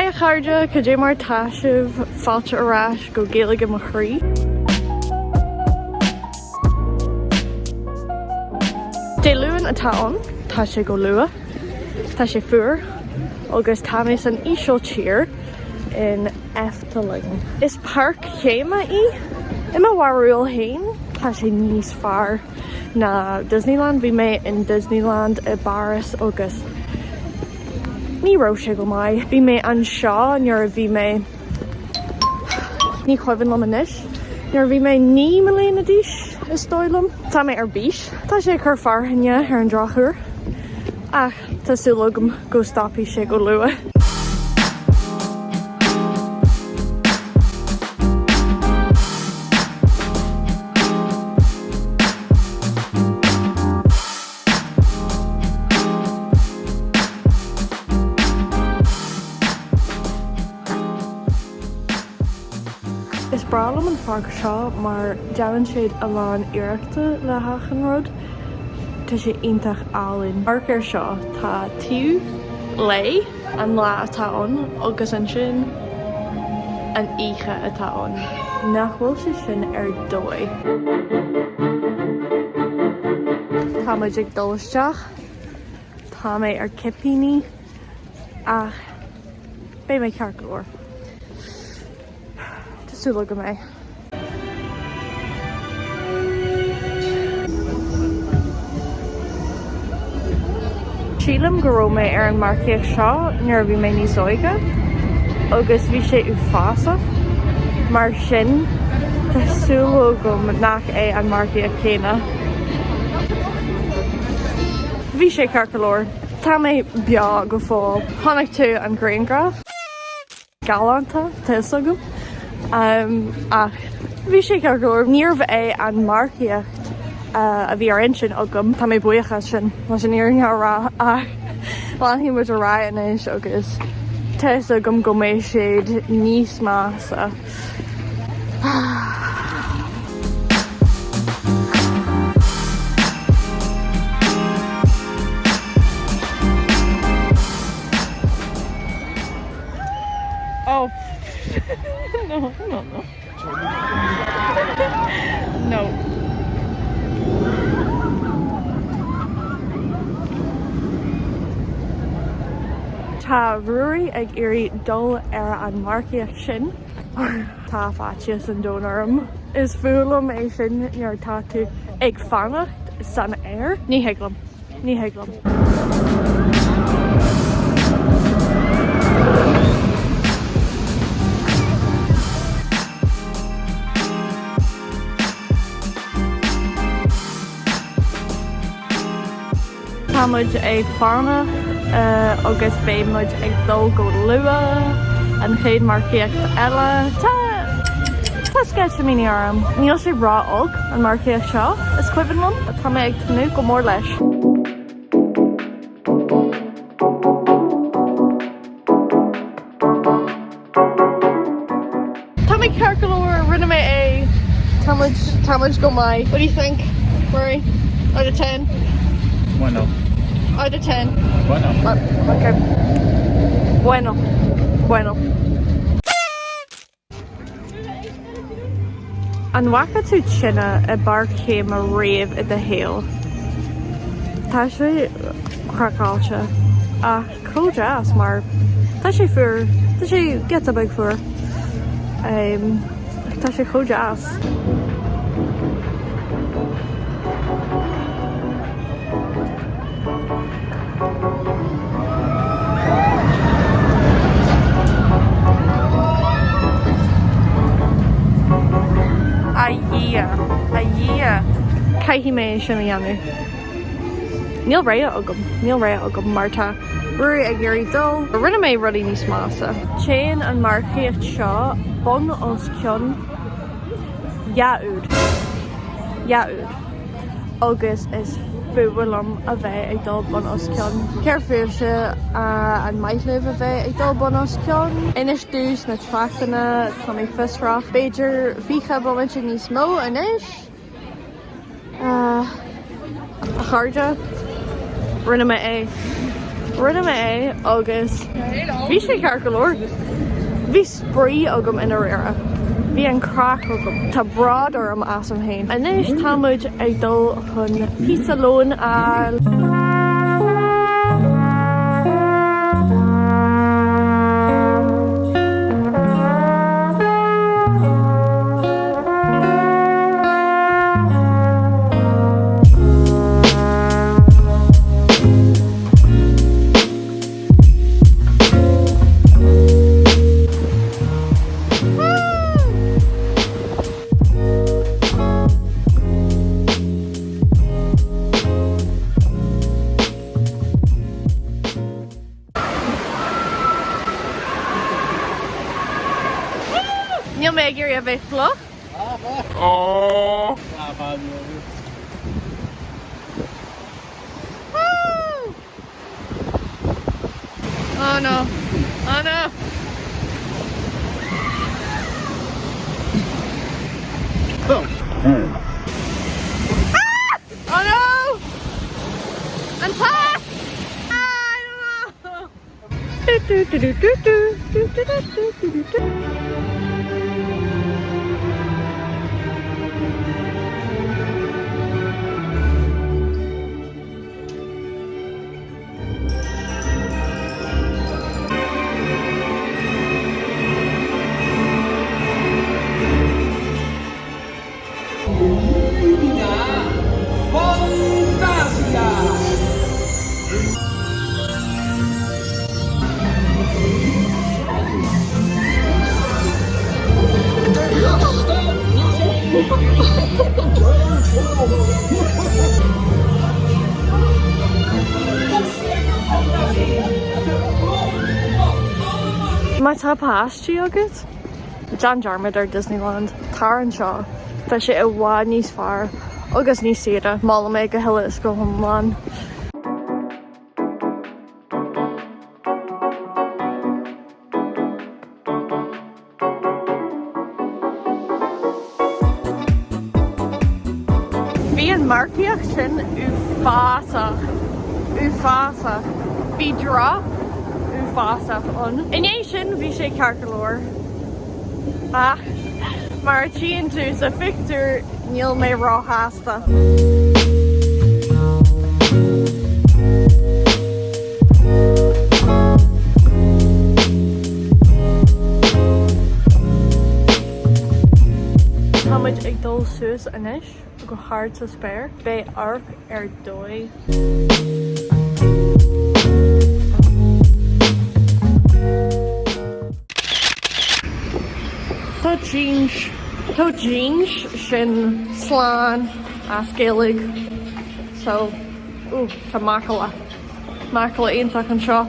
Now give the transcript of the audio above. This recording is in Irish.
Hi a chairde, cad é mar tá sibh? Fáilte ar ais go Gaeilge mo Chroí. Dé Luain atá ann, tá sé go luath, tá sé fuar agus tá mé san Ísiltír in Efteling. Is páirc théama í. I mo bharúil féin, tá sé níos fearr ná Disneyland. Bhí mé in Disneyland i bPáras agus ní raibh sé go maith. Bhí mé anseo nuair a bhí mé, ní cuimhin liom anois, nuair a bhí mé 9 mbliana d'aois, is dóigh liom. Tá mé ar bís. Tá sé ag cur fearthainne ar an drochuair ach tá súil agam go stopfaidh sé go luath. Is breá liom an pháirc seo mar déanann siad a lán iarrachta le hachan rud. Tá sé iontach álainn. Amharc ar seo, tá taobh lae, an lá atá ann, agus ansin an oíche atá ann. Nach bhfuil sé sin ar dóigh? Tá muid ag dul isteach. Tá mé ar cipíní ach beidh mé ceart go leor. Tá súil agam é. Sílim go raibh mé ar an marcaíocht seo nuair a bhí mé níos óige agus bhí sé uafásach, mar sin tá súil agam nach é an marcaíocht céanna. Bhí sé ceart go leor. Tá mé beo go fóill. Chonaic tú an grianghraf? Galánta, tá fhios agam. Ach bhí sé ceart go leor. Níorbh é an marcaíocht a bhí ar intinn agam. Tá mé buíoch as sin, leis an fhírinne a rá, ach leanfaidh muid ar aghaidh anois agus tá fhios agam go mbeidh siad níos measa. Oh. no, no, no. no. Tá Ruairí ag iarraidh dul ar an marcaíocht sin. Tá faitíos an domhain orm. Is fuath liom é sin nuair atá tú ag fanacht san aer. Ní thig liom. Ní thig liom. Tá muid ag fanacht agus beidh muid ag dul go luath, an chéad marcaíocht eile. Tá tá sceitimíní orm. Níl sé ró-olc an marcaíocht seo, is cuimhin liom. Tá mé ag tnúth go mór leis. Tá mé ceart go leor, rinne mé é. Tá muid, tá muid go maith. What do you think, Murray? Out of 10? Bueno. Out of 10? Bueno. Okay. Bueno. Bueno. An bhfaca tú tine i bpáirc théama riamh i do shaol? Tá sé craiceáilte ach chomh deas mar tá sé fuar, tá sé giota beag fuar ach tá sé chomh deas. A Dhia, a Dhia. Caithfidh mé é sin a dhéanamh. Níl rogha agam, níl rogha agam mar tá Ruairí ag iarraidh dul. Rinne mé rudaí níos measa. Téann an marcaíocht seo bun os cionn dhá uair. Dhá uair. Agus is fuath liom a bheith ag dul bun os cionn. Céard fúibhse, an maith libh a bheith ag dul bun os cionn? Inis domh sna tráchtanna, tá mé fiosrach. B'fhéidir 20 bomaite níos mó anois? A chairde, rinne mé é. Rinne mé é agus bhí sé ceart go leor. Bhí spraoi agam i ndáiríre. Bhí an craic agam. Tá bród orm asam féin. Anois tá muid ag dul chun píosa lóin a fháil. Níl mé ag iarraidh a bheith fliuch. Oh no. Oh no. Oh no! An t-eas! Ah, I don't know. Du, du, du, du, du, du, du, du, du, du, du, du. Má tá páistí agat, déan dearmad ar Disneyland. Tar anseo. Tá sé i bhfad níos fearr agus níos saoire. Molaim é go huile is go hiomlán. Bhí an marcaíocht sin uafásach. Uafásach. Bhí drop uafásach ann. I ndiaidh sin bhí sé ceart go leor. Ach mar a tchíonn tú sa phictiúr níl mé róshásta. Tá muid ag dul suas anois go hard sa spéir. Beidh amharc ar dóigh. Tá jeans, tá jeans sin slán as Gaeilge so, ooh, tá macalla, macalla iontach anseo.